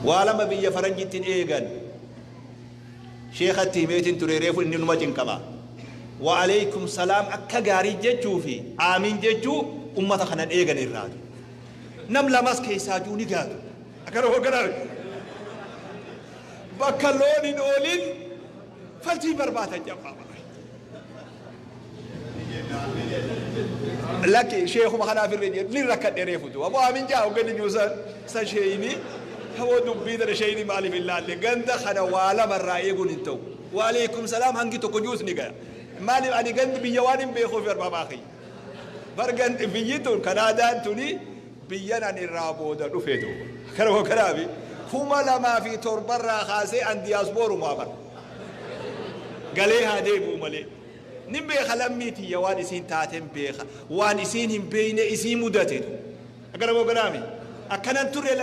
Waa lama biyya faranjitti hin eegan. Sheekhatti himeetiin ture reefu, inni numa cinqama. Wa aleykum salaam akka gaarii jechuu fi aamiin jechuu ummata kanan eegan irraatu. Nam lamas keessaa juu ni gaatu. Akkana hogganaa bakka loon hin oolin faltii barbaadan jabbaa. Lakki, sheekuma kanaaf irra jedhu ni rakkadhe reefutu. Aboo aamin jaa hogganni jiru san san sheeyini hawoo dubbii tana sheeyini maaliif hin laalle? Ganda kana waa lama irraa eeguun hin ta'u. Wa aleykum salaam hangi tokko juus ni gaya. Maaliif ani gandi biyya waan hin beekuuf arbabaa kiyya. Bar gandi biyyi tun Kanaadaan tuni biyyan ani irraa booda dhufe duuba. Kana hogganaafi 2007 irraa kaasee an diyaaspoorumaa bar. Galee haa deebi'u malee. Nin beeka, lammii tiyya waan isiin taaten beeka. Waan isiin hin beeyne isii mudate. Akkana moo ganaami? Akkanan turre.